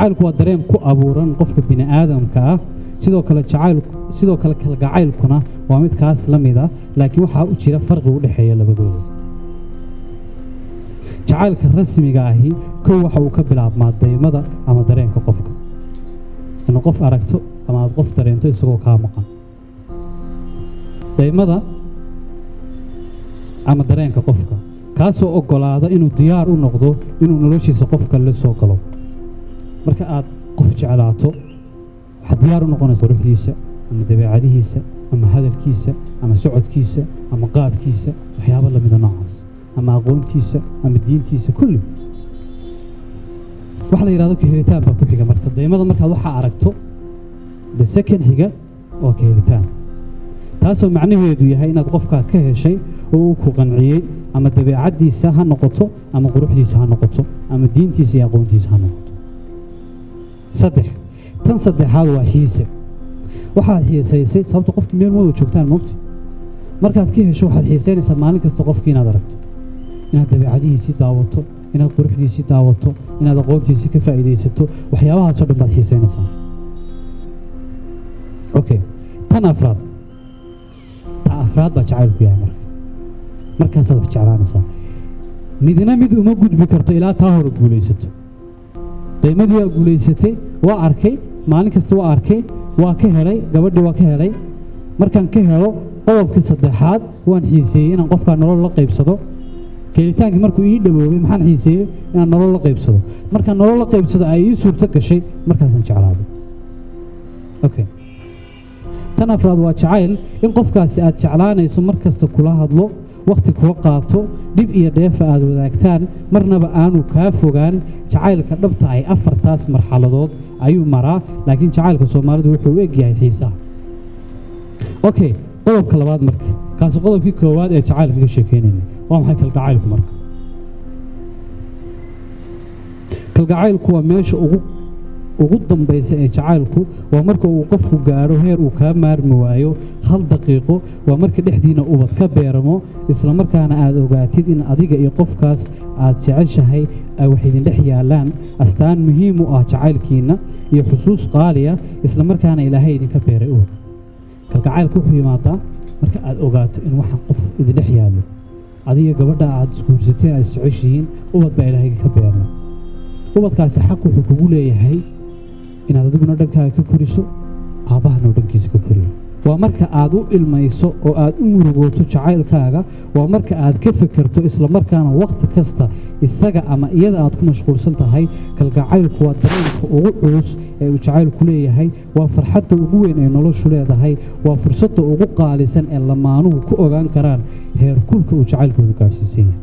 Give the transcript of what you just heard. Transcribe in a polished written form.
Jacaylku waa dareen ku abuuran qofka bini aadamka ah. Sidoo kale jacaylku, sidoo kale kalgacaylkuna waa mid kaas la mid ah, laakiin waxaa u jira farqi u dhexeeya labadooda. Jacaylka rasmiga ahi kow waxa uu ka bilaabmaa daymada ama dareenka qofka, inaad qof aragto ama aad qof dareento isagoo kaa maqan. Daymada ama dareenka qofka kaasoo oggolaada inuu diyaar u noqdo inuu noloshiisa qofka la soo galo. Marka aad qof jeclaato, waxaad diyaar u noqonaysa quruxdiisa ama dabeecadihiisa ama hadalkiisa ama socodkiisa ama qaabkiisa, waxyaabo lamida noocaas, ama aqoontiisa ama diintiisa, kulli waxa la yidhahdo. Ka helitaan baa ku xiga. Marka daymada markaad waxaa aragto, the second xiga waa ka helitaan, taasoo macnaheedu yahay inaad qofkaa ka heshay oo uu ku qanciyey, ama dabeecaddiisa ha noqoto ama quruxdiisa ha noqoto ama diintiisa iyo aqoontiisa ha noqoto. Saddex, tan saddexaad waa xiise. Waxaad xiisaysay sababta qofkii meel ma wada joogtaan, moogta. Markaad ka hesho, waxaad xiisaynaysaa maalin kasta qofkii inaad aragto, inaad dabeecadihiisii daawato, inaad quruxdiisii daawato, inaad aqoontiisii ka faa'iidaysato. Waxyaabahaasoo dhan baad xiisaynaysaa. Okay, tan afraad, ta afraad baa jacaylku yahay. Marka markaasaad wax jeclaanaysaa. Midna mid uma gudbi karto ilaa taa hore guulaysato. Daymadii waa guulaysatay, waa arkay, maalin kasta waa arkay, waa ka helay gabadhii, waa ka helay. Markaan ka helo, qodobkii saddexaad waan xiiseeyey inaan qofkaa nolol la qaybsado. Kelitaankii markuu ii dhawoobay, maxaan xiiseeyey? Inaan nolol la qaybsado. Markaan nolol la qaybsado ay ii suurto gashay, markaasaan jeclaaday. Okay, tan afraad waa jacayl, in qofkaasi aad jeclaanayso mar kasta kula hadlo, wakhti kula qaato, dhib iyo dheefa aad wadaagtaan, marnaba aanu kaa fogaan. Jacaylka dhabta ay afartaas marxaladood ayuu maraa, laakiin jacaylka Soomaalidu wuxuu u egyahay xiisaha. Okay, qodobka labaad marka, kaasi qodobkii koowaad ee jacaylka ka sheekeynayna. Waa maxay kalgacaylku? Marka kalgacaylku waa meesha ugu dambaysa ee jacaylku. Waa marka uu qofku gaadho heer uu kaa maarmi waayo hal daqiiqo. Waa marka dhexdiina ubad ka beeramo, isla markaana aad ogaatid in adiga iyo qofkaas aad jeceshahay ay wax idin dhex yaallaan, astaan muhiim u ah jacaylkiinna iyo xusuus qaaliya, isla markaana Ilaahay idinka beeray ubad. Kalgacaylku wuxuu yimaadaa marka aad ogaato in waxaan qof idin dhex yaallo, adiga gabadha aad isguursateen, aad isjeceshihiin, ubad baa Ilaahay ka beermay. Ubadkaasi xaq wuxuu kugu leeyahay inaad adiguna dhankaaga ka koriso, aabbahana uu dhankiisa ka koriyo. Waa marka aad u ilmayso oo aad u murugooto jacaylkaaga. Waa marka aad ka fekerto, isla markaana wakhti kasta isaga ama iyada aad ku mashquulsan tahay. Kalgacaylku waa dareenka ugu culus ee uu jacaylku leeyahay. Waa farxadda ugu weyn ee noloshu leedahay. Waa fursadda ugu qaalisan ee lamaanuhu ku ogaan karaan heer kulka uu jacaylkoodu gaadhsiisan yahay.